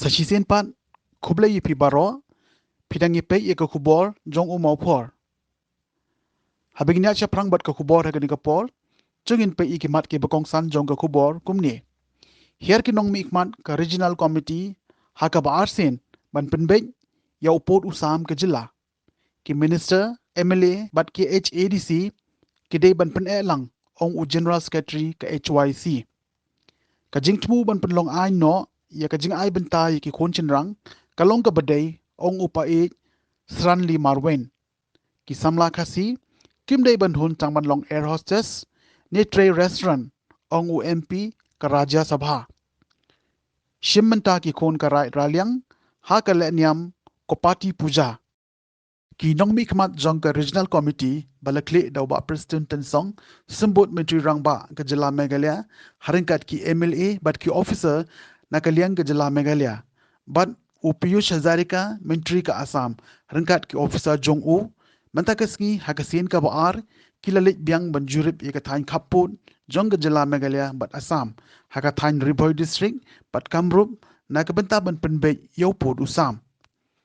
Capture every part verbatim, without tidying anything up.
Shisien pat, khublei ïa phi baroh, phi dang ïa peit ïa ka khubor jong u Mawphor. Haba ngin ïaid shaphrang bad ka khubor ha kane ka por, to ngin peit ïa ki mat kiba kongsan jong ka khubor kumne. Hiar ki nongmihkhmat ka Regional Committee ha kaba arsien ban pynbeit ïa u pud u sam ka jylla. Ki minister, M L A bad ki H A D C ki dei ban pyneh lang, ong u General Secretary ka H Y C. Ka jingthmu ban pynlong aiñ noh ïa ka jingai bynta ïa ki khun shynrang ka long kaba dei, ong u Paid Sranli Marwein. Ki samla Khasi kim dei ban hun tang ban long air hostess ne trei restaurant, ong u M P ka Rajya Sabha. Shim bynta ki khun ka Raid Raliang ha ka lehniam Kopati Puja. Ki nongmihkhmat jong ka Regional Committee ba la khlieh da u Bah Prestone Tynsong, Symbud Myntri Rangbah ka jylla Meghalaya, ha ryngkat ki M L A bad ki officer na ka liang ka jylla Meghalaya, bad u Piyush Hazarika, Myntri ka Assam, ha ryngkat ki officer jong u. Mynta ka sngi ha ka sien kaba ar, ki la leit biang ban jurip ïa ka thaiñ khappud jong ka jylla Meghalaya bad Assam, ha ka thaiñ Ri Bhoi District bad Kamrup, na ka bynta ban pynbeit ïa u pud u sam.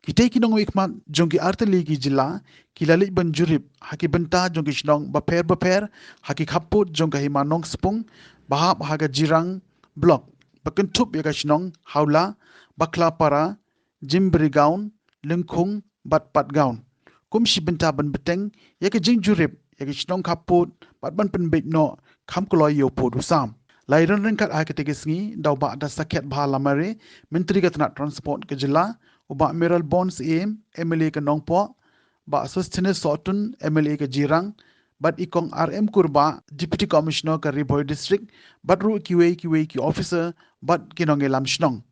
Kitei ki nongmihkhmat jong ki artylli ki jylla ki la leit ban jurip ha ki bynta jong ki shnong bapher bapher ha ki khappud jong ka Hima Nongspung, ba hap ha ka Jirang Block, ba kynthup ïa ka shnong Hawla, Bakhlapara, Jimbri Gaon, Lyngkhung bad Patgaon, kum shi bynta ban bteng ïa ka jingjurip ïa ki shnong khappud bad ban pynbeit noh kham kloi ïa u pud u sam. La ïaroh ryngkat ha katei ka sngi da u Bah Dasakhiatbha Lamare, Myntri ka tnat Transport ka jylla, u Bah Mayralborn Syiem, M L A ka Nongpoh, Bah Sosthenes Sohtun, M L A ka Jirang, bad i Kong R M Kurbah, Deputy Commissioner ka Ri Bhoi District, bad ruh kiwei kiwei ki officer bad ki nongïalam shnong.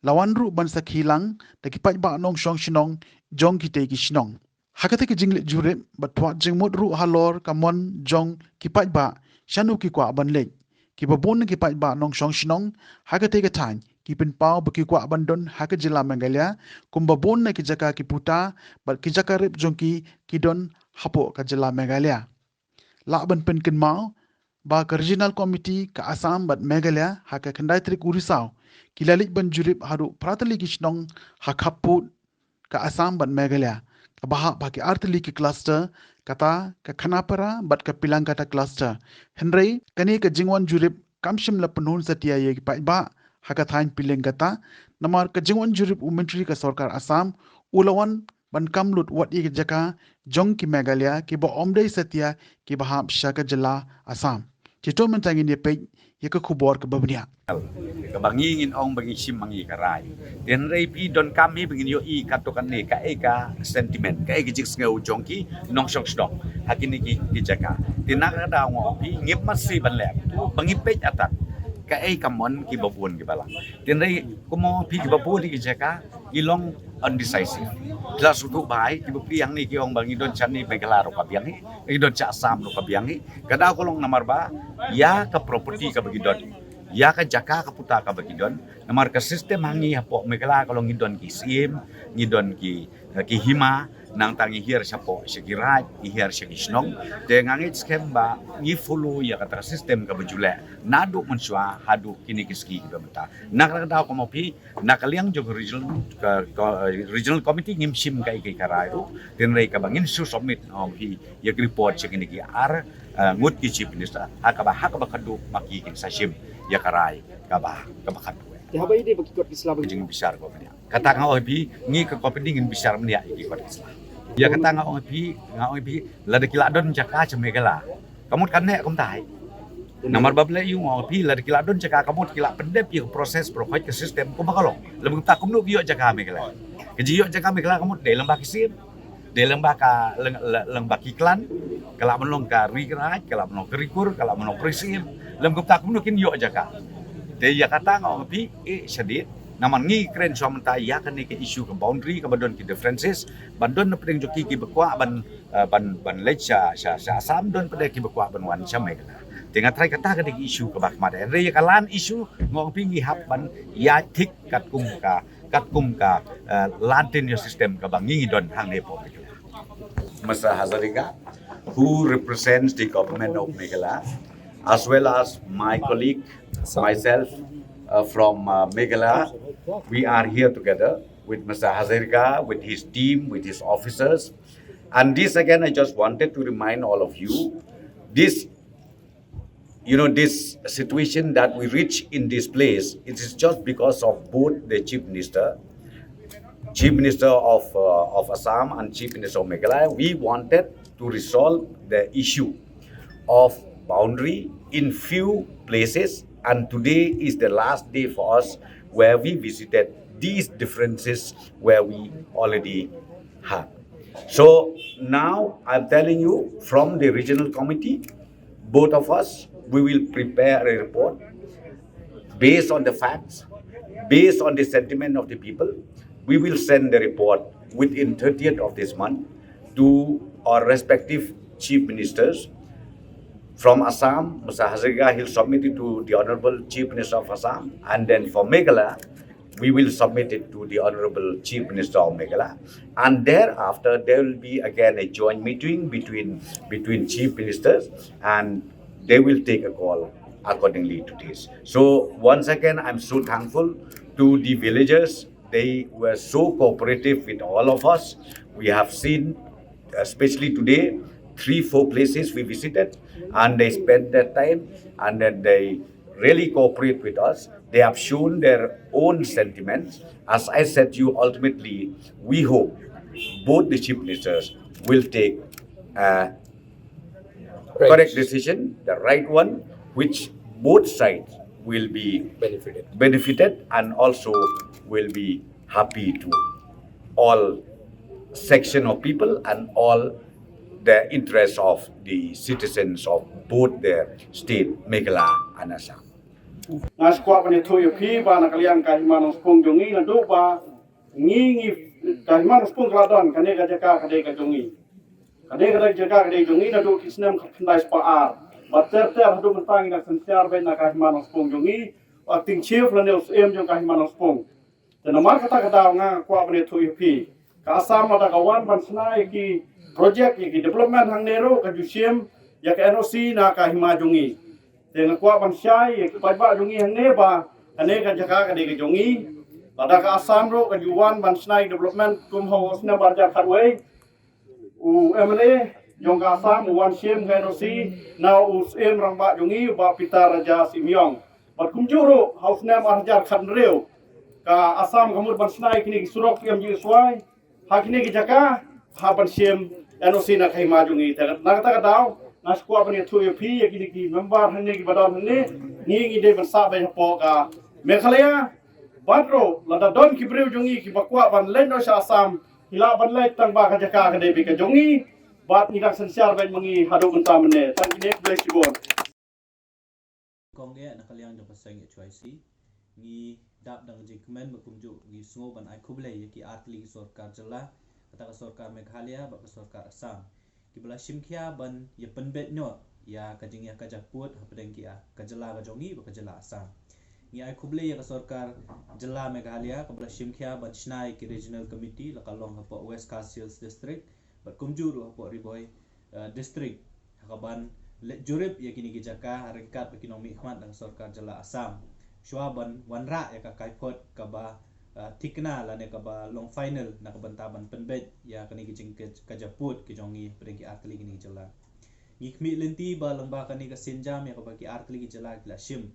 La wan ruh ban sakhi lang da ki paidbah nongshong shnong jong kitei ki shnong. Ha katei ka jingleit jurip bad phah jingmut ruh halor ka mon jong ki paidbah, shano ki kwah ban leit. Kiba bun na ki paidbah nongshong shnong ha katei ka thaiñ ki pynpaw ba ki kwah ban don ha ka jylla Meghalaya, kumba bun na ki jaka ki puta bad ki jaka rep jong ki ki don hapoh ka jylla Meghalaya. Lah ban pynkynmaw ba ka Regional Committee ka Assam bad Meghalaya ha ka khyndai tarik u Risaw ki la leit ban jurip haduh phra tylli ki shnong ha khappud ka Assam bad Meghalaya, kaba hap ha ki ar tylli ki cluster, kata ka Khanapara bad ka Pilangkata cluster. Hynrei kane ka jingwan jurip kam shym la pynhun satia ïa ki paidbah ha ka thaiñ Pilangkata, namar ka jingwan jurip u Myntri ka Sorkar Assam u la wan ban kam lut wat ïa ki jaka jong ki Meghalaya kiba ym dei satia kiba hap sha ka jylla Assam. Te to mynta ngin ïa peit ïa ka khubor kaba bniah. Kaba ngi ngin ong ba ngi shim ma ngi ka rai. Te hynrei phi donkam hi ba ngin ïohi katto katne kaei ka sentiment, kaei ka jingsngew jong ki nongshong shnong ha kine ki, ki jaka. Te na ka daw nga ong phi ngim masi ban leh ba ngi peit atat kaei ka mon kiba bun kiba lang. Te hynrei kumno phi kiba bun ki jaka ngi long undecisive. Ki la shu tuh bai, kiba phi hangne ki ong ba ngi don shane Meghalaya ruh ka biang hi, ngi don sha Assam ruh ka biang hi. Ka daw ka long namar ba ïa ka property kaba ki don, ïa ka jaka ka puta kaba ki don. Namar ka system ha ngi hapoh Meghalaya ka long ngi don ki syiem, ngi don ki, eh, ki hima, nangta ngi hiar shapoh sha ki raid, ngi hiar sha ki shnong. Te nga ngeit skhem ba ngi follow ïa kata ka system kaba ju leh naduh mynshuwa haduh kine ki sngi kiba mynta. Na ka daw kumno phi Na ka liang jong ka regional, ka, ka, regional committee ngim shim kaei kaei ka rai ruh. Te hynrei kaba ngin shu submit, um, hi, ïa ka report sha kine ki ar, uh, ngut ki chief minister. Ha kaba, ha kaba khatduh ma ki kin sa shim ïa ka rai kaba, kaba khatduh. Te haba ïadei bad ki kot ki sla ba jing bishar ko bniah. Kata nga ong phi, ngi ka company ngin bishar bniah ïa ki kot ki sla. Ïa kata nga ong phi, nga ong phi, lada ki la don jaka sha Meghalaya. Ka mut kan neh kumta hi. Namar ba balei ïa nga ong phi lada ki la don jaka ka mut ki la pyndep ïa ka process baroh khoit ka system kumba ka long. Lem kumta kumno ki ïoh jaka Meghalaya. Ka jingïoh jaka Meghalaya ka mut dei lyngba ki syiem. Dei lyngba ka lyng-, lyng-, lyngba ki clan. Ka lah ban long ka ri ka raid, ka lah ban long ka ri kur, ka lah ban long ka ri syiem. Lem kumta kumno kin ïoh jaka. Te ïa kata nga ong phi eh shadien. Namar ngi kren shuwa mynta ïa kane ka issue ka boundary kaba don ki differences. Ban don na pdeng jong ki kiba kwah ban eh, ban, ban leit sha, sha, sha Assam, don pat de kiba kwah ban wan sha Meghalaya. Te nga tharai kata ka dei ka issue kaba khmat. Hynrei ïa ka land issue nga ong phi ngi hap ban ïaid thik katkum ka, katkum ka, eh, land tenure system kaba ngi ngi don hangne hapoh Meghalaya. Mister Hazarika, who represents the government of Meghalaya, as well as my colleague, myself, uh, from uh, Meghalaya. We are here together with Mister Hazarika, with his team, with his officers. And this again, I just wanted to remind all of you, this, you know, this situation that we reach in this place, it is just because of both the Chief Minister, Chief Minister of, uh, of Assam and Chief Minister of Meghalaya. We wanted to resolve the issue of boundary in few places, and today is the last day for us where we visited these differences where we already had. So now I'm telling you, from the regional committee, both of us, we will prepare a report based on the facts, based on the sentiment of the people. We will send the report within thirtieth of this month to our respective chief ministers. From Assam, Mister Hazarika, he'll submit it to the Honorable Chief Minister of Assam, and then for Meghalaya, we will submit it to the Honorable Chief Minister of Meghalaya. And thereafter, there will be again a joint meeting between, between chief ministers, and they will take a call accordingly to this. So once again, I'm so thankful to the villagers. They were so cooperative with all of us. We have seen, especially today, three, four places we visited, and they spent their time, and then they really cooperate with us. They have shown their own sentiments. As I said to you, ultimately, we hope both the chief ministers will take uh, correct decision, the right one, which both sides will be benefited, benefited and also will be happy to all section of people and all the interests of the citizens of both the state, Meghalaya and Assam. Nga shu kwah ban ïathuh ïa phi ba na ka liang ka Hima Nongspung jong ngi, naduh ba ngi ngi ka Hima Nongspung ka la don, kane ka jaka ka dei ka jong ngi. Kane ka jaka ka dei jong ngi naduh ki snem khyndai spah ar. Bad ter ter haduh mynta ngi dang synshar beit na ka Hima Nongspung jong ngi, u acting chief lane u syiem jong ka Hima Nongspung. Te namar kata ka daw nga kwah ban ïathuh ïa phi, ka Assam lada ka wan ban shna ïa ki project, ïa ki development hangne ruh, ka ju shim ïa ka N O C na ka hima jong ngi. Te nga kwah ban shai ïa ki paidbah jong ngi hangne ba kane ka jaka ka dei ka jong ngi. Lada ka Assam ruh ka ju wan ban shna ïa ki development kum ha u snem ar hajar khatwei, u M L A jong ka Assam u wan shim ka N O C na u syiem rangbah jong ngi, u Bah Peter Raja Syiemiong. Bad kumjuh ruh ha u snem ar hajar khathynriew, ka Assam ka mut ban shna ïa kine ki surok P M G S Y. Ha kine ki jaka hap ban shim N O C na ka hima jong ngi. Te na kata ka daw nga shu kwah ban ïathuh ïa phi, ïa kine ki member hangne, ki ba don hangne, ngi ngi dei ban sah beit hapoh ka Meghalaya. Bad ruh lada don ki briew jong ngi ki ba kwah ban leit noh sha Assam, ki lah ban leit tang ba ka jaka ka dei beit ka jong ngi. Bad ngi dang synshar beit ma ngi haduh mynta mynne. Tang kine, khublei shibun. Kong eh na ka liang jong ka seng H Y C, ngi dap da ka jingkmen bad kumjuh ngi sngew ban ai khublei ïa ki artylli ki sorkar jylla, kata ka sorkar Meghalaya bad ka sorkar Assam, ki ba la shim khia ban ïa pynbeit noh ïa ka jingïakajia pud hapdeng ki, ah, ka jylla ka jong ngi bad ka jylla Assam. Ngi ai khublei ïa ka sorkar jylla Meghalaya ka ba la shim khia ban shna ïa ki regional committee, la ka long hapoh West Khasi Hills District bad kumjuh ruh hapoh Ri Bhoi, eh, District, ha kaban leit jurip ïa kine ki jaka ha ryngkat bad ki nongmihkhmat na ka sorkar jylla Assam, shuwa ban wanrah ïa ka kaiphod kaba, eh, thikna lane kaba long final na ka bynta ban pynbeit ïa kine ki jingkajia pud ki jong ngi hapdeng ki artylli kine ki jylla. Ngi khmih lynti ba lyngba kane ka sienjam ïa kaba ki artylli ki jylla ki la shim,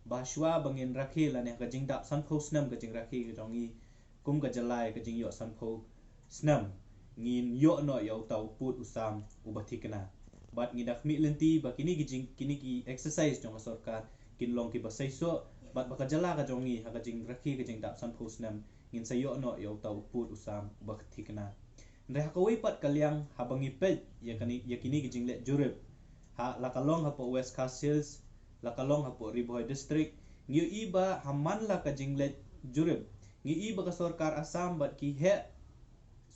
ba shuwa ba ngin rakhe lane ha ka jingdap sanphew snem ka jingrakhe ka jong ngi kum ka jylla ïa ka jingïoh sanphew snem, ngin ïoh noh ïa uta u pud u sam uba thikna. Bad ngi da khmih lynti ba kine ki jing, kine ki exercise jong ka sorkar kin long kiba seisoh, bad ba ka jylla ka jong ngi ha ka jingrakhe ka jingdap sanphew snem ngin sa ïoh noh ïa uta u pud u sam uba thikna. Hynrei ha kawei pat ka liang, haba ngi peit ïa kane, ïa kine ki jingleit jurip, ha la ka long hapoh West Khasi Hills, la ka long hapoh Ri Bhoi District, ngi ïohi ba ha man la ka jingleit jurip, ngi ïohi ba ka sorkar Assam bad ki heh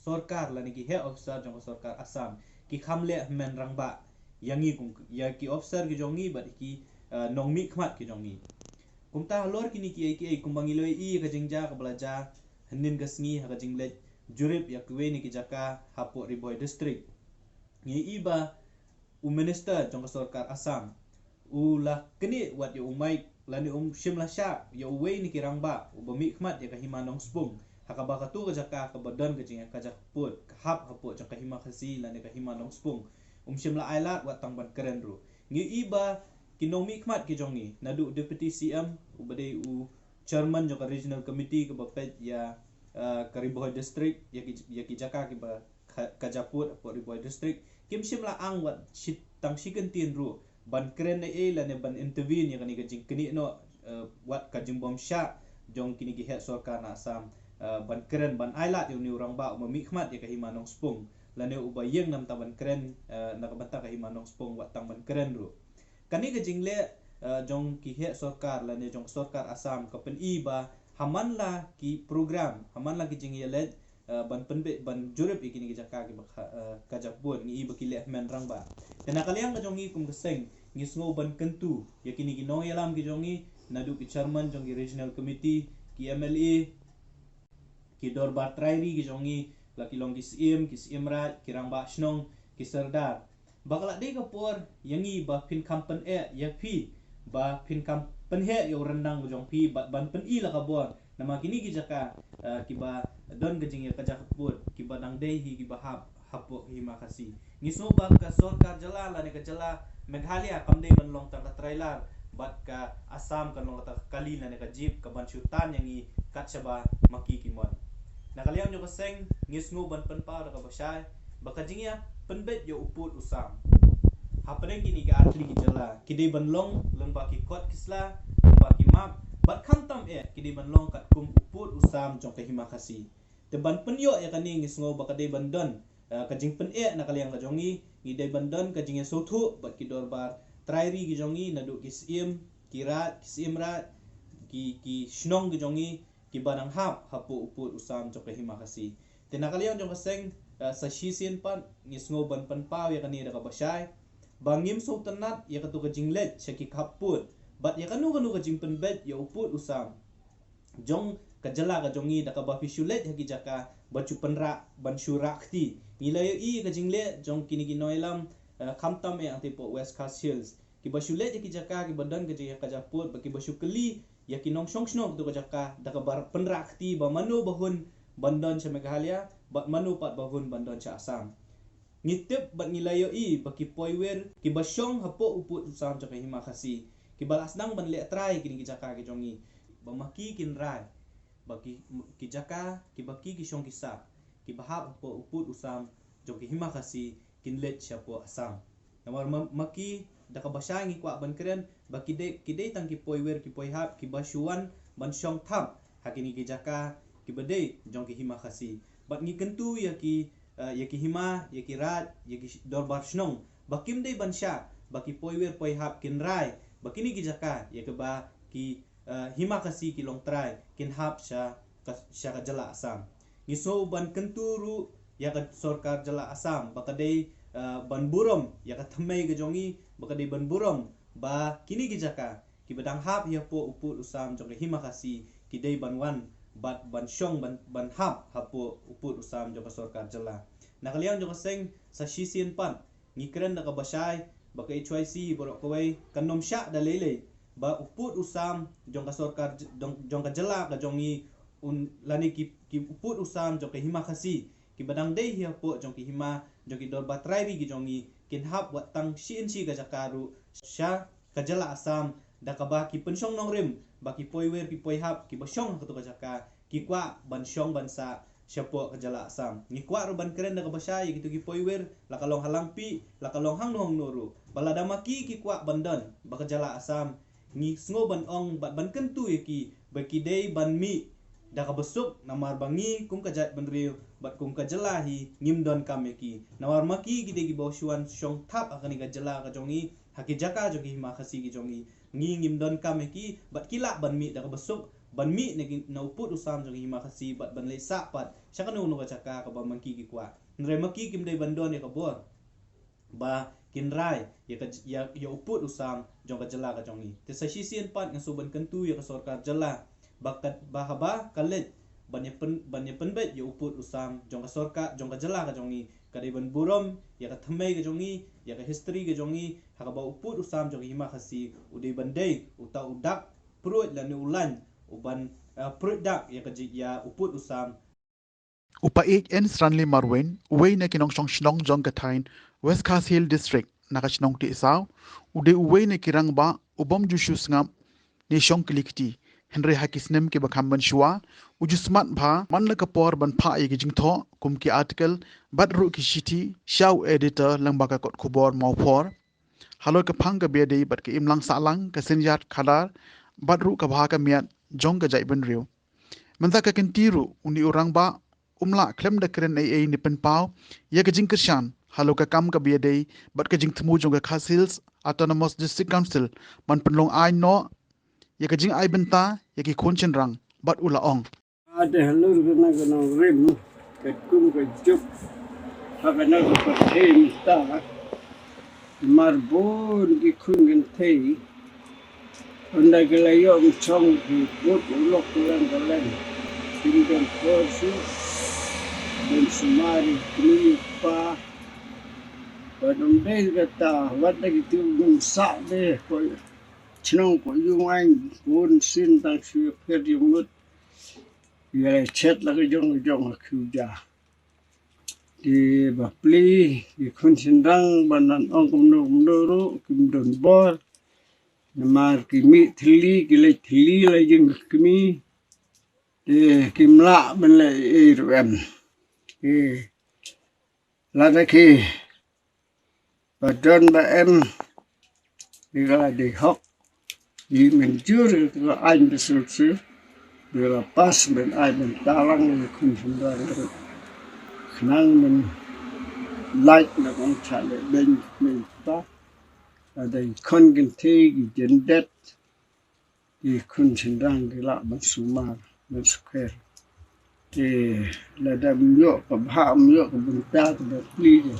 sorkar lane ki heh officer jong ka sorkar Assam ki kham leh hynmen rangbah ïa ngi kum, ïa ki officer ki jong ngi bad ki, eh, nongmihkhmat ki jong ngi. Kumta halor kine kiei kiei, kumba ngi la ïohi ka jingjia kaba la jia hynnin ka sngi ha ka jingleit jurip ïa kiwei na ki jaka hapoh Ri Bhoi District, ngi ïohi ba u minister jong ka sorkar Assam u la knieh wat ïa u Mike lane um shym la shah ïa uwei na ki rangbah uba mihkhmat ïa ka Hima Nongspung, ha kaba katu ka jaka kaba don ka jingïakajia ka pud ka hap hapoh jong ka Hima Khasi lane ka Hima Nongspung, um shym la ailad wat tang ban kren ruh. Ngi i ba ki nongmihkhmat ki jong ngi, naduh Deputy C M uba dei u Chairman jong ka Regional Committee kaba peit ïa, eh, ka Ri Bhoi District, ïa ki, ïa ki jaka kiba ka, ka jia pud hapoh Ri Bhoi District, kim shym la ang wat shi, tang shi kyntien ruh ban kren ei ei lane ban intervene ïa kane ka jingknieh noh, eh, wat ka jingbym shah jong kine ki heh sorkar na Assam, eh, ban kren ban ailad ïa une u rangbah uba mihkhmat ïa ka Hima Nongspung lane uba ïeng namar ban kren, eh, na ka bynta ka Hima Nongspung wat tang ban kren ruh. Kane ka jingleh, eh, jong ki heh sorkar lane jong sorkar Assam ka pyni ba ha man la ki program, ha man la ki jingïaleit, eh, ban pynbeit, ban jurip ïa kine ki jaka kiba ka, eh, ka jia pud, ngi i ba ki leh hynmen rangbah. Te na ka liang ka jong ngi kum ka seng, ngi sngew ban kyntu ïa kine ki nongïalam ki jong ngi, naduh ki Chairman jong ki Regional Committee, ki M L A, ki Dorbar Trai Ri ki jong ngi, la ki long ki Syiem, ki Syiem Raid, ki Rangbah Shnong, ki Sordar. Ba ka la dei ka por ïa ngi ba phin kham pyneh ïa phi, ba phin kham pynheh ïa u ryndang ka jong phi, bad ban pyni la ka bor namar kine ki jaka, eh, kiba don ka jingïakajia ka pud, kiba dang dei hi kiba hap hapoh ka Hima Khasi. Ngi sngew ba ka sorkar jylla lane ka jylla Meghalaya kam dei ban long tang ka trailer bad ka Assam kan long kata ka kali lane ka jeep kaban shu tan ïa ngi kat shaba ma ki ki mon. Na ka liang jong ka seng, ngi sngew ban pynpaw da kaba shai ba ka jingïapynbeit ïa u pud u sam hapdeng kine ki artylli ki jylla ki dei ban long lyngba ki kot ki sla, lyngba ki map, bad khamtam eh ki dei ban long katkum u pud u sam jong ka Hima Khasi. Te ban pynïoh ïa kane, ngi sngew ba ka dei ban don, eh, ka jingpyneh na ka liang ka jong ngi, ngi dei ban don ka jingïasngewthuh bad ki Dorbar Trai Ri ki jong ngi, naduh ki Syiem, ki Raid, ki Syiem Raid, ki, ki Shnong ki jong ngi, kiba dang hap hapoh u pud u sam jong ka Hima Khasi. Te na ka liang jong ka seng, eh, sa shisien pat ngi sngew ban pynpaw ïa kane da kaba shai ba ngim sngewtynnad ïa katu ka jingleit sha ki khap pud bad ïa kano kano ka jingpynbeit ïa u pud u sam jong ka jylla ka jong ngi da kaba phi shu leit ha ki jaka ba shu pynrah, ban shu rah kti. Ngi la ïohi ïa ka jingleh jong kine ki nongïalam, eh, khamtam eh hangtei hapoh West Khasi Hills, kiba shu leit ha ki jaka kiba don ka jingïakajia ka pud bad kiba shu kylli ïa ki nongshong shnong katu ka jaka da kaba pynrah kti ba mano ba hun ban don sha Meghalaya bad mano pat ba hun ban don sha Assam. Ngi tip bad ngi la ïohi ba ki poiwir kiba shong hapoh u pud u sam jong ka Hima Khasi, kiba la sdang ban leh trai kine ki jaka ki jong ngi, ba ma ki kin rai ba ki, ki jaka kiba ki, ki shong ki sah kiba hap hapoh u pud u sam jong ka Hima Khasi kin leit shapoh Assam. Namar ma, ma ki da kaba shai ngi kwah ban kren ba ki dei, ki dei tang ki poiwir ki poihap kiba shu wan ban shong thap ha kine ki jaka kiba dei jong ka Hima Khasi. Bad ngi kyntu ïa ki, eh, ïa ki hima, ïa ki raid, ïa ki sh-, dorbar shnong ba kim dei ban shah ba ki poiwir poihap kin rai ba kine ki jaka ïa kiba ki, eh, Hima Khasi ki long trai kin hap sha ka, sha ka jylla Assam. Ngi sngew ban kyntu ruh ïa ka sorkar jylla Assam ba ka dei, eh, ban burom ïa ka thymmei ka jong ngi, ba ka dei ban burom ba kine ki jaka kiba dang hap hi hapoh u pud u sam jong ka Hima Khasi ki dei ban wan bad ban shong ban, ban hap hapoh u pud u sam jong ka sorkar jylla. Na ka liang jong ka seng, sa shisien pat ngi kren da kaba shai ba ka H Y C baroh kawei kan nym shah da lei lei ba u pud u sam jong ka sorkar j-, jong, jong ka jylla ka jong ngi un, lane ki, ki u pud u sam jong ka Hima Khasi kiba dang dei hi hapoh jong ki hima jong ki dorbar trai ri ki jong ngi kin hap wat tang shi inshi ka jaka ruh sha ka jylla Assam da kaba ki pynshong nongrim ba ki poiwir ki poihap kiba shong ha katu ka jaka ki kwah ban shong ban sah shapoh ka jylla Assam. Ngi kwah ruh ban kren da kaba shai ïa kitu ki poiwir, la ka long ha Langpih, la ka long hangno hangno ruh, ba lada ma ki ki kwah ban don bad ka jylla Assam, ngi sngew ban ong bad ban kyntu ïa ki ba ki dei ban mih da kaba suk, namar ba ngi kum ka jaitbynriew bad kum ka jylla hi ngim donkam ïa ki. Namar ma ki ki dei kiba shu wan shong thap ha kane ka jylla ka jong ngi, ha ki jaka jong ki Hima Khasi ki jong ngi, ngi ngim donkam ïa ki, bad ki lah ban mih da kaba suk, ban mih na ki, na u pud u sam jong ki Hima Khasi bad ban leit sah pat sha kano kano ka jaka kaba ma ki ki kwah. Hynrei ma ki kim dei ban don ïa ka bor ba kin rai ïa ka j-, ïa, ïa u pud u sam jong ka jylla ka jong ngi. Te sa shisien pat nga sngew ban kyntu ïa ka sorkar jylla ba ka, ba haba ka leit ban ïa pyn, ban ïa pynbeit ïa u pud u sam jong ka sorkar, jong ka jylla ka jong ngi, ka dei ban burom ïa ka thymmei ka jong ngi, ïa ka history ka jong ngi, ha kaba u pud u sam jong ka hima Khasi u dei ban dei uta u dak pruid lane u lain u ban, eh, pruid dak ïa ka ji, ïa u pud u sam. U Paieit N Stanley Marwein, uwei na ki nongshong shnong jong ka thaiñ West Khasi Hills District na ka shnong Tiehsaw, u dei uwei na ki rangbah u bym ju shu sngap ne shong kylli kti. Hynrei ha ki snem kiba kham mynshuwa, u ju smat bha man la ka por ban phah ïa ki jingthoh kum ki article bad ruh ki shithi sha u editor lyngba ka kot khubor Mawphor. Halor ka phang kaba ïadei bad ka imlang sahlang, ka synjat khadar bad ruh ka bha ka miat jong ka jaitbynriew. Mynta ka kynti ruh une u rangbah um lah khlem da kren ei ei ne pynpaw ïa ka jingkyrshan halor ka kam kaba ïadei bad ka jingthmu jong ka Khasi Hills Autonomous District Council ban pynlong aiñ noh ïa ka jingai bynta ïa ki khun shynrang, bad u la ong. Ade halor kane ka nongrim, katkum ka juk ha kane ka pyrthei mynta, namar bun ki khun kynthei ynda ki la ïoh ïa u shong ki bud u lok kylleng kylleng, kim don por shuh ban sumar ïa ki kmie ki kpa. Bad ym dei kata, wat la ki tip ban sah de, ko chnong ko ïung aiñ, bun sien tang shu ïa pher ïa mut. Ïa la chet la ka jong ka jong ha khiew ja. Te bapli ki khun shynrang ba nang ong kumno kumno ruh kim don bor. Namar ki mih thylli, ki leit thylli la jong ka kmie. Te kim lah ban leh ei ei ruh em. Te lada ki ba don ba em, ïa ka la dei hok, ïa mynjur ïa ka aiñ ba suk suk, ïa la pass ban ai ban talang ïa khun shynrang ruh. Khnang ban lait na kong cha leh beiñ kmie kpa. Lada ki khun kynthei ki jyndet, ki khun shynrang ki lah ban sumar, ban sukher. Te lada ym ïoh ka bha, ym ïoh ka bynta, te bapli te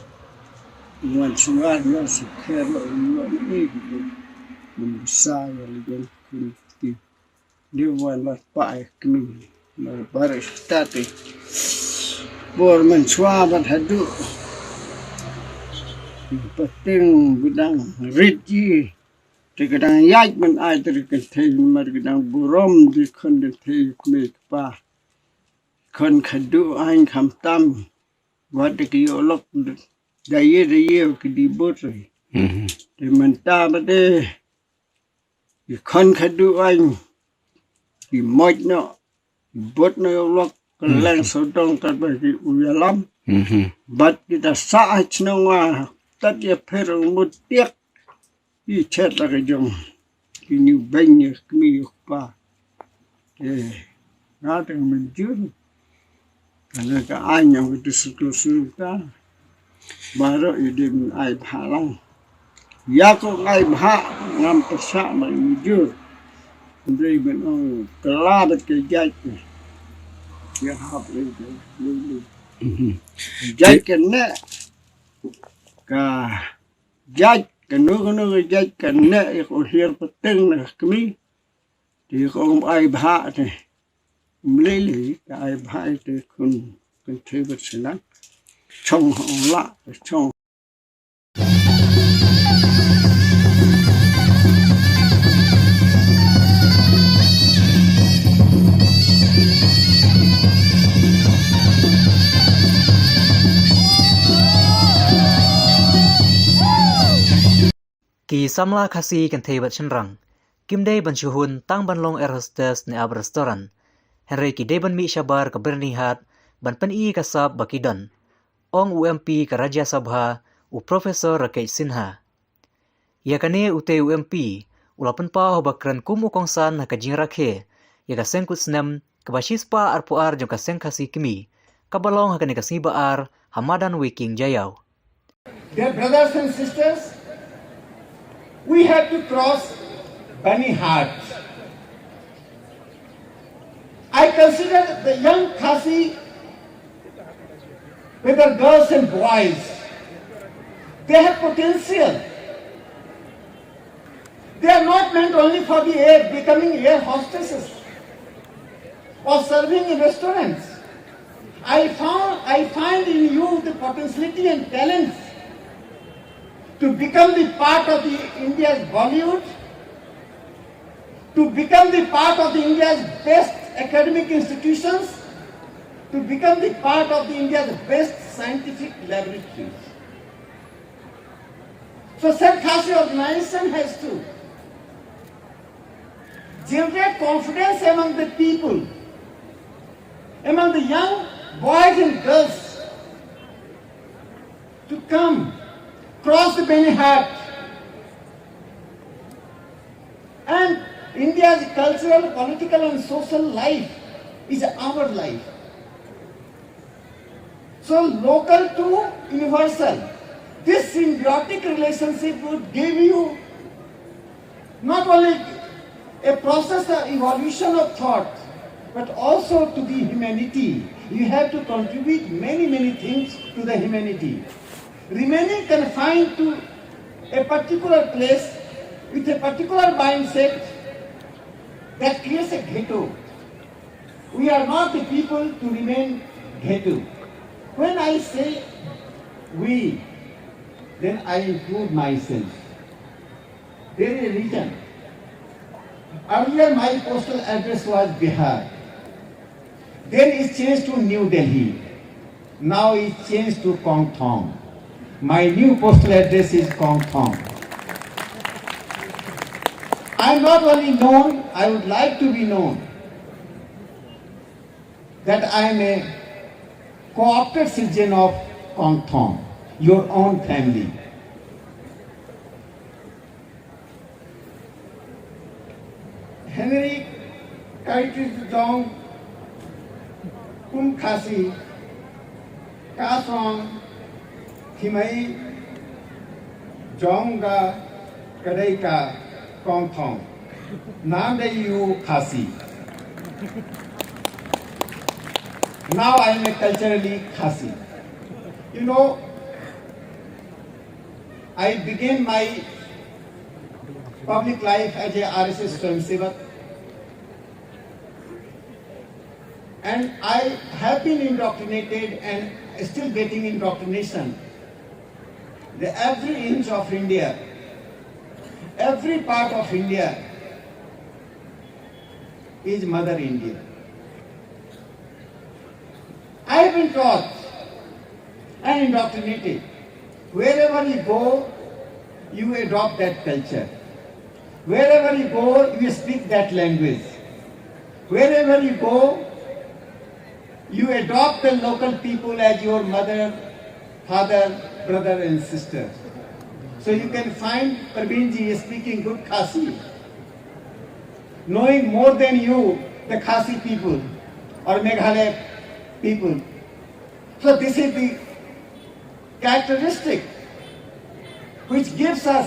wan sumar, wan sukher, ym ïoh ne ei, ki bun bun sa ïa la jong ki khun kynthei. Dei wan la pah ïa kmie. Namar baroh shi katta te por mynshuwa bad haduh pateng ba dang rit ji. Te ka dang ïaid ban ai te ka kynthei, namar ka dang burom de khun kynthei kmie kpa. Khun khadduh aiñ khamtam, wat da ki ïoh lok da ïa da ïa ki dei bud re. Mhm. Te mynta ba de ki khun khadduh aiñ ki moit noh, bud noh ïa u lok, kylleng sawdong katba ki u ïalam. Mhm. Bad kita sah ha shnong wa, tat ïa pher ong mut tiak. Ki chet la ka jong ki ñiuh beiñ ïa ka kmie ïa ka kpa. Te nga te nga mynjur. Kane ka aiñ ong ka tu suklu suklu ta. Baroh ïa dei ban ai bha lang. Ïa ko ai bha ngam pyrshah ba mynjur. Hynrei ban ong kylla bad ka jait. Ïa hap lei lei lei. Mhm. Jait ka neh. Ka jait, kano kano ka jait ka neh ïa ka hiar pateng na ka kmie. Te ka ong ai bha te. Ym lei lei ka ai bha te khun kynthei bad shynrang. Chong ha ong lah, chong. Ki samla Khasi kynthei bad shynrang kim dei ban shu hun tang ban long air hostess ne ap restaurant. Hynrei ki dei ban mih shabar ka Byrnihat ban pyni ka sap ba ki don, ong u M P ka Rajya Sabha, u Professor Rakesh Sinha. Ïa kane utei u M P u la pynpaw haba kren kum u kongsan ha ka jingrakhe ïa ka seng kut snem kaba shispah arphew ar jong ka seng Khasi kmie, kaba long ha kane ka sngi ba ar ha madan Weiking Jaiaw. Dear brothers and sisters, we have to cross Byrnihat. I consider the young Khasi, whether girls and boys, they have potential. They are not meant only for the air, becoming air hostesses. of serving in restaurants. I found, I find in you the potentiality and talents to become the part of the India's Bollywood, to become the part of the India's best academic institutions, to become the part of the India's best scientific laboratories. So Sen Khasi organization has to generate confidence among the people, among the young boys and girls to come, cross the Benihat. And India's cultural, political and social life is our life. So local to universal, this symbiotic relationship would give you not only a process of evolution of thought, but also to the humanity. You have to contribute many, many things to the humanity. Remaining confined to a particular place with a particular mindset, that creates a ghetto. We are not the people to remain ghetto. When I say we, then I include myself. There is a reason. Earlier, my postal address was Bihar. Then it changed to New Delhi. Now it changed to Kongthong. My new postal address is Kongthong. I am not only known, I would like to be known that I am a co-opted citizen of Kongthong, your own family. Henry Curtis Jong Kum Khasi, Kasong Thimai Jong Ga Kadai Ka Kongthong. Nam Dei Yu Khasi. Now I am a culturally Khasi. You know, I began my public life as a R S S Swayamsevak, and I have been indoctrinated and still getting indoctrination. The every inch of India, every part of India is Mother India. I have been taught and indoctrinated. Wherever you go, you adopt that culture. Wherever you go, you speak that language. Wherever you go, you adopt the local people as your mother, father, brother and sister. So you can find Praveen ji is speaking good Khasi, knowing more than you the Khasi people or Meghalaya people. So this is the characteristic which gives us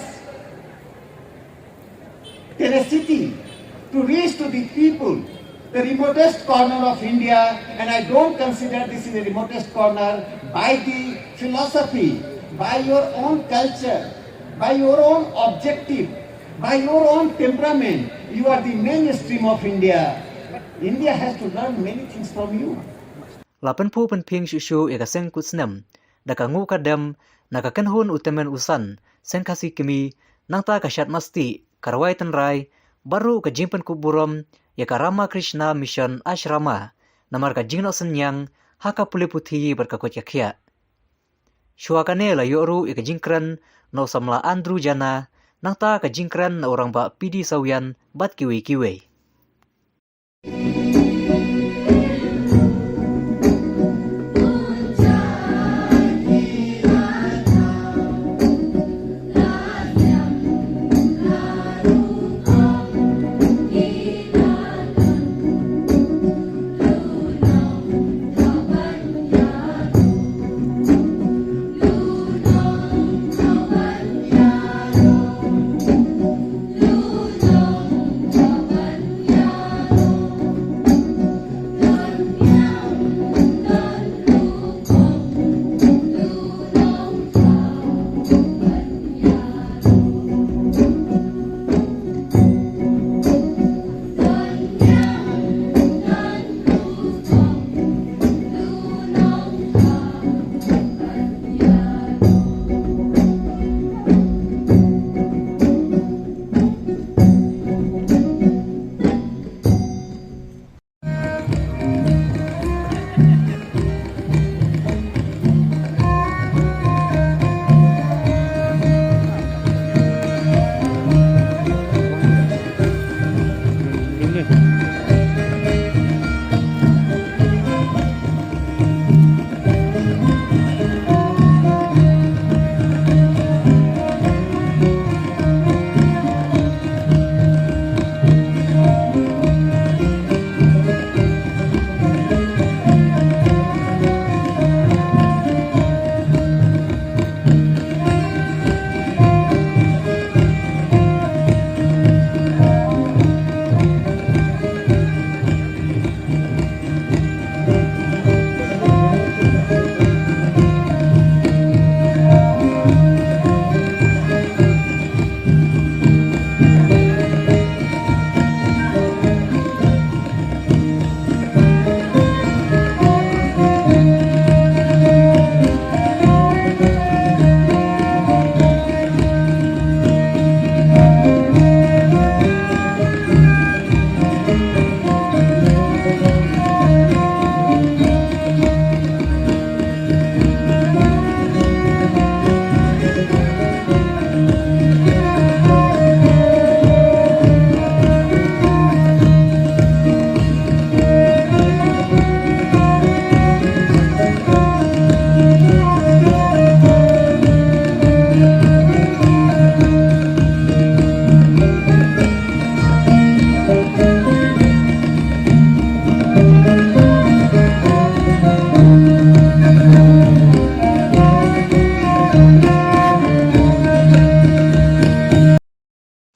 tenacity to reach to the people, the remotest corner of India, and I don't consider this is the remotest corner by the philosophy, by your own culture, by your own objective, by your own temperament. You are the mainstream of India. India has to learn many things from you. La pynphuh pynphieng shuh shuh ïa ka seng kut snem da ka nguh ka dem na ka kynhun u tymmen u san Seng Khasi Kmie, nangta ka shad masti, ka rwai tynrai, bad ruh ka jingpynkup burom ïa ka Ramakrishna Mission Ashrama namar ka jingnoh synñiang ha ka pule puthi bad ka koit ka khiah. Shuwa kane la ïoh ruh ïa ka jingkren na u samla Andrew Jana, nangta ka jingkren na u rangbah P D Sawian bad kiwei kiwei.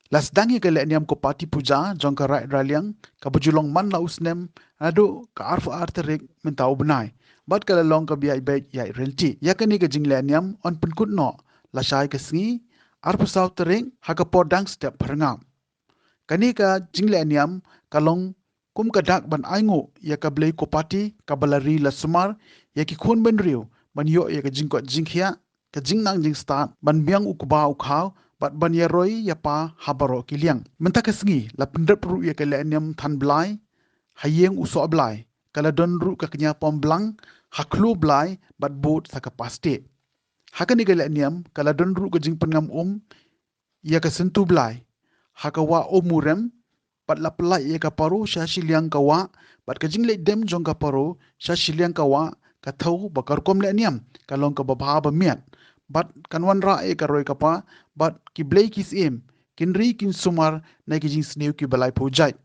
La sdang ïa ka lehniam Kopati Puja jong ka Raid Raliang kaba ju long man la u snem naduh ka arphew ar tarik mynta u bnai bad ka la long kaba ïaid beit ïaid ryntih. Ïa kane ka jinglehniam yn pynkut noh lashai ka sngi arphew saw tarik ha ka por dang step phyrngap. Kane ka jinglehniam ka long kum ka dak ban ainguh ïa ka blei Kopati kaba la ri la sumar ïa ki khun bynriew ban ïoh ïa ka jingkoit jingkhiah, ka jingnang jingstad, ban biang u kba u khaw bad ban ïaroi ïa pa ha baroh ki liang. Mynta ka sngi la pynrep ruh ïa ka lehniam than blai ha ïing u soh blai, ka la don ruh ka kñia pom blang ha khloo blai bad bud sa ka pastik. Ha kane ka lehniam ka la don ruh ka jingpynngam um ïa ka syntu blai ha ka wah Umurem bad la pynlait ïa ka paro sha shiliang ka wah bad ka jingleit dem jong ka paro sha shiliang ka wah ka thew ba ka rukom lehniam ka long kaba bha ba miat bad kan wanrah ïa ka roi ka par bad ki blei ki syiem kin ri kin sumar na ki jingsniew kiba laiphew jait.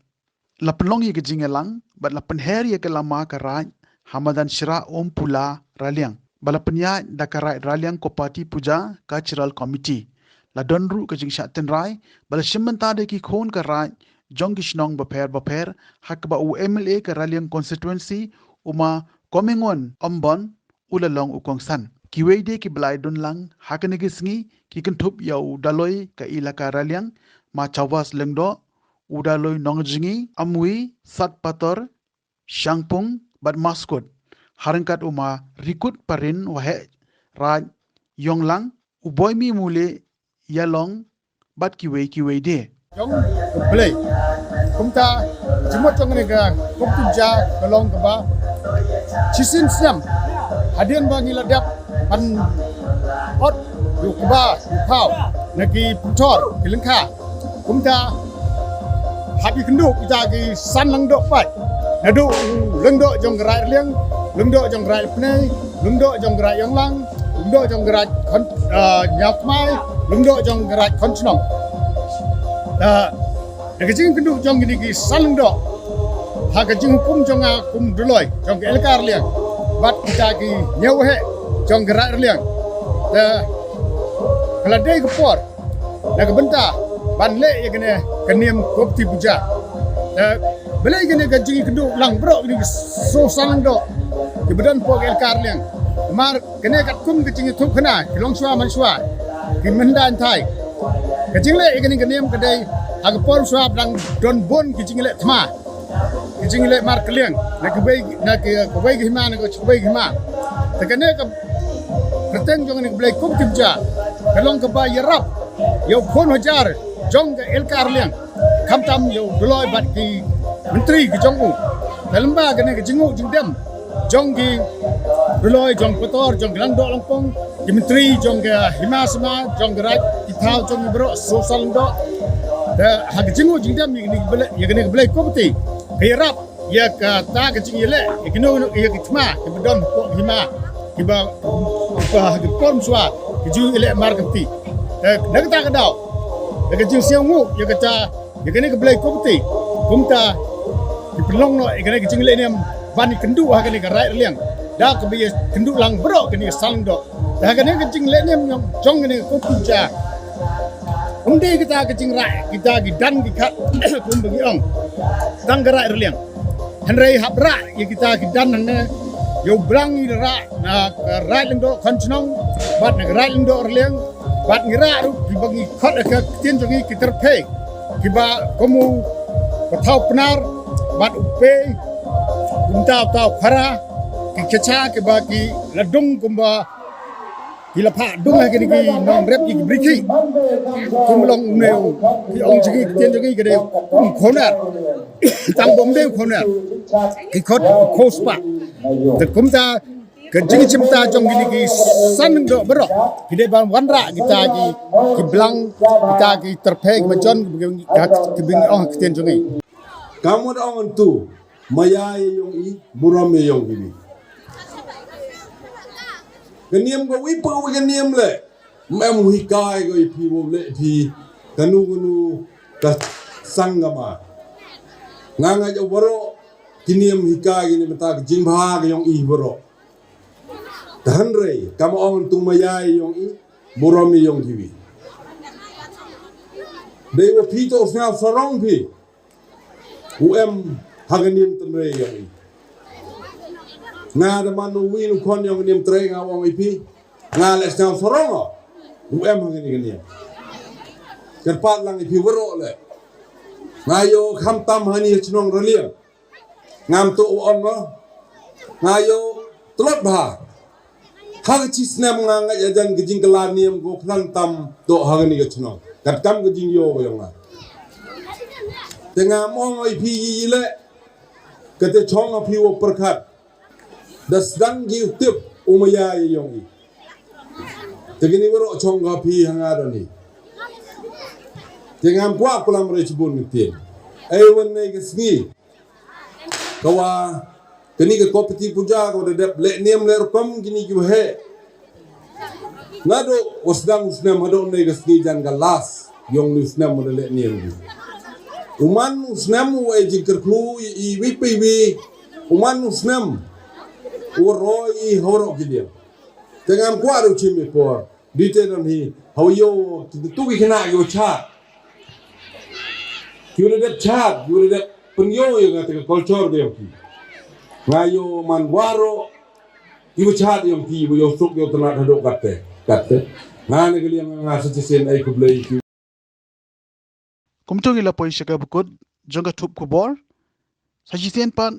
La pynlong ïa ka jingïalang bad la pynher ïa ka lama ka raid ha madan Shrah Umpula Raliang ba la pynïaid da ka Raid Raliang Kopati Puja Cultural Committee. La don ruh ka jingshah tynrai ba la shim bynta da ki khun ka raid jong ki shnong bapher bapher ha kaba u M L A ka Raliang constituency u ma Komengon Ombon u la long u kongsan. Kiwei de kiba la ïadon lang ha kane ka sngi ki kynthup ïa u Daloi ka Elaka Raliang ma Chawas Lyngdoh, u Daloi Nongjngi, Amwi, Satpator, Shangpung bad Maskut, ha ryngkat u ma Rikut Parin Waheh Raid Ïonglang, u Boimi Mule Ïalong bad kiwei kiwei de. Jong ka Blei. Kumta jingmut jong kane ka Kopati Puja ka long kaba shisien snem hadien ba ngi la dep ban ot ïa u kba ïa u khaw na ki pynthor ki lyngkha. Kumta hap ïakynduh kita ki san lyngdoh pat, naduh u lyngdoh jong ka Raid Raliang, lyngdoh jong ka Raid Pnei, lyngdoh jong ka Raid Ïonglang, lyngdoh jong ka Raid Khon, ah, Ñiawkmai, lyngdoh jong ka Raid Khongshnong. Ah, da ka jingkynduh jong kine ki san lyngdoh, ha ka jinghukum jong nga kum u Daloi jong ka Elaka Raliang bad kita ki hynñiew heh jong ka Raid Raliang, te ka la dei ka por na ka bynta ban leh ïa kane ka niam Kopati Puja. Te balei kane ka jingïakynduh lang baroh kine ki soo san lyngdoh kiba don hapoh ka Elaka Raliang? Namar kane katkum ka jingïathuhkhana ki longshuwa manshuwa, ki mynhynda hynthai. Ka jingleh ïa kane ka niam ka dei ha ka por shuwa ba dang don bun ki jingleh thma, ki jingleh markylliang na kawei, na kawei ka hima, na kawei ka hima. Te kane ka kyrteng jong kane ka Blei Kopati Puja ka long kaba ïarap ïa u khun hajar jong ka Elaka Raliang, khamtam ïa u Daloi bad ki myntri ki jong u. Te lyngba kane ka jingnguh jingdem jong ki Daloi, jong Pator, jong ki Lyngdoh Lyngpung, ki myntri jong ka hima sima, jong ka raid, ki thaw jong ngi baroh soo san lyngdoh. Te ha ka jingnguh jingdem ïa kane ka Blei, ïa kane ka Blei Kopati, ka ïarap ïa kata ka jingïaleh ïa kino kino, ïa ki thma kiba don hapoh hima, kiba, kiba ha ki por mynshuwa ki ju ïaleh markylliang. Te na kata ka daw, da ka jingsngewnguh ïa kata, ïa kane ka Blei Kopati, kumta ki pynlong noh ïa kane ka jingleh niam ban ïakynduh ha kane ka Raid Raliang da kaba ïakynduh lang baroh kane ka san lyngdoh. Te ha kane ka jingleh niam jong, jong kane ka Kopati Puja, ym dei kata ka jingrah kita ki dan ki khat kumba ngi ong tang ka Raid Raliang. Hynrei hap rah ïa kita ki dan hangne, ïa u blang ngi rah na ka Raid Lyngdoh Khongshnong bad na ka Raid Lyngdoh Raliang, bad ngi rah ruh kiba ngi khot ha ka ktien jong ngi ki tyrphei, kiba kum u Pathaw Pnar bad u Pei, kumta uta u Khara, ki khecha kiba ki la dung kumba ki la phah dung ha kine ki nongrep ki brikhi. Kum long une u, ki ong jong ngi, ktien jong ngi ka dei u khawnar. Tang ba ym dei u khawnar, ki khot u khawspah. Te kumta ka jingchimta jong kine ki san lyngdoh baroh ki dei ban wanrah kita ki, ki blang, kita ki tyrphei kiba jon, kiba ngi ong ha ktien jong ngi. Ka mut ong hangto, maya ïa ïong i, burom ïa ïong kiwi. Ka niam kawei pa kawei ka niam leh, ym em u hikai ko ïa phi, u leh phi kano kano ka sang kama. Nga ngeit ïa baroh ki niam hikai kine mynta ka jingbha ka ïong i baroh. Te hynrei kaba ong hangto, maya ïa ïong i, burom ïa ïong kiwi. Dei wa phi to sngap sarong phi. U em ha ka niam tynrai ïa i. Nga da man u wi u khon ïa ka niam tynrai nga ong ïa phi. Nga leh sngap sarong. U em ha ka niam. Kyrpad lang ïa phi waroh leh. Nga ïoh kham tam ha ni ha chnong Raliang. Ngam to u ong nga. Nga ïoh tlot bha. Ha ka chi snem nga ngeit ïa jan ka jingkylla niam ko khlan tam to ha ka ni ka chnong. Kat kam ka jingïoh ka ïong nga. Te ngam ong ïa phi ïi ïi leh. Ka te chong ha phi wa pyrkhat. Da sdang ki u tip u maya ïa ïong i. Te kini waroh chong ka phi ha nga da ni. Te ngam kwah kulam re chibun ngi tin. Ai wan nei ka sngi. Ka wa kini ka kopiti puja ka wa da dep leh niam leh rukom kini ki wa he. Nga do wa sdang u snem ha do nei ka sngi jan ka las. Ïong ni u snem wa da leh niam ki. U man u snem u ai jingkyrkhu i wi pi wi. U man u snem u roi i horok ki dia. Te ngam kwah ru chim i por. Di te nan hi. Hawa yo tu ki kena yo chat. Ki wa da dep chat, ki wa da dep pynyo yo nga te ka culture de yo ki. Nga yo man waro. Ki wa chat yo ki, wa yo suk yo tana hado kate. Kate. Nga ne ka liang nga sa chisen ai kublai ki. Kumto ngi la poi sha ka bukut jong ka thup khubor. Sa shisien pat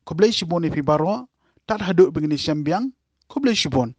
khublei shibun ïa phi baroh. Tad haduh ba ngin ïashem biang. Khublei shibun.